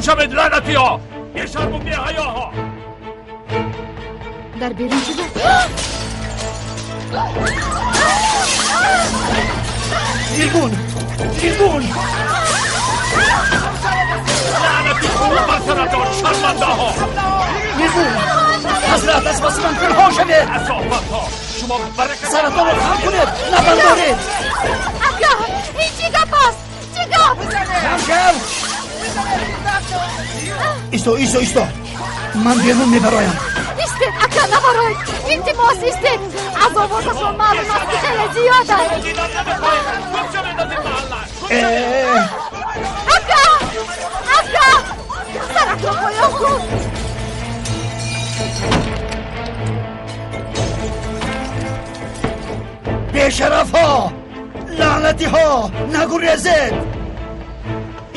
Шавед, лаънатиҳо, бешарму беҳаёҳо. Дар берун чӣ? Нилгун, Нилгун! Лаънати хуб бар саратон, шармандаҳо! Нилгун, ҳазрат, аз паси ман пинҳон шавед! Касофатҳо, шумо барака. Саратонро хам кунед, набардоред! Ака, ин чӣ гап аст? Чӣ гап? Хам шав! Исто, исто, исто, ман берун мебароям. Истед, ака, набароед, илтимос, истед. Аз овозашон маълум аст, ки хеле зиёд аст. Дидан намехоҳем. Гум шавед аз ин маҳалла. Ака, ака, саратро поён кун. Бешарафҳо, лаънатиҳо, нагурезед,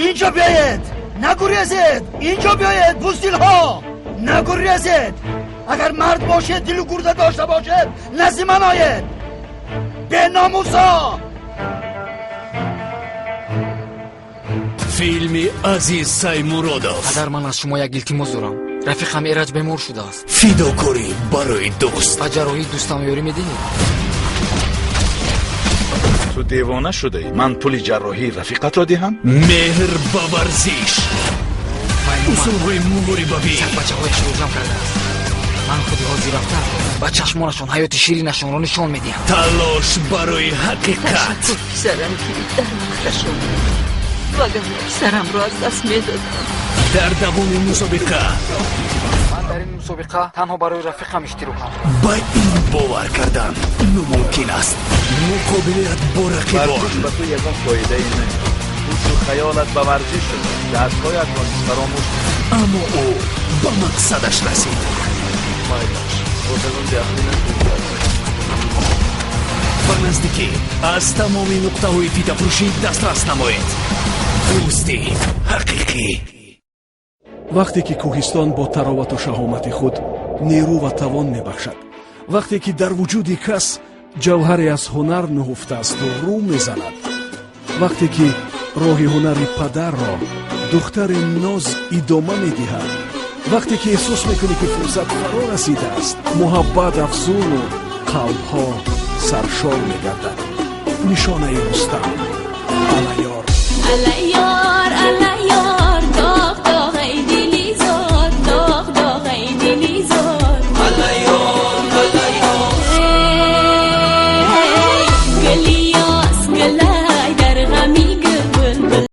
инҷо биёед! Нагурезед, инҷо биёед! Буздилҳо, нагурезед! Агар мард бошед, дилу гурда дошта бошед, назди ман оед, беномусо! Филми Азиз Саймуродов. Падар, ман аз шумо як илтимос дорам. Рафиқам Эраҷ бемор шудааст. Фидокорӣ барои дӯст. Ба ҷарроҳии дӯстам ёрӣ медиҳед? Ту девона шудаӣ? Ман пули ҷарроҳии рафиқатро диҳам? Меҳр ба варзиш, усулҳои муҳорибавӣ. Сагбачаҳояшро ҷамъ кардааст. Ман худи ҳозир рафта, ба чашмонашон ҳаёти ширинашонро нишон медиҳам. Талош барои ҳақиқат. Ташаккур, писарам, ки дар вақташон, вагарна писарамро аз даст медодам. Дар давоми мусобиқа. Ман дар ин мусобиқа танҳо барои рафиқам иштирок намудам. Ба ин бовар кардан номумкин аст. Муқобилият бо рақибон. Варзиш ба ту ягон фоидае намедиҳад. Ҳушу хаёлат ба варзиш шуда, дастҳоятро низ фаромӯш. Аммо ӯ ба мақсадаш расид. Майлаш, боз аз он беақлӣ накун. Ба наздикӣ аз тамоми нуқтаҳои фитафурӯшӣ дастрас намоед. Дӯсти ҳақиқӣ. Вақте ки кӯҳистон бо таровату шаҳомати худ нерӯ ва тавон мебахшад, вақте ки дар вуҷуди кас ҷавҳаре аз ҳунар нуҳуфтаасту рӯ мезанад, вақте ки роҳи ҳунари падарро духтари ноз идома медиҳад, вақте ки эҳсос мекунӣ, ки фурсат фаро расидааст, муҳаббат афзуну қалбҳо саршор мегардад. Нишонаи Рустам, Алайёр. Алайёр.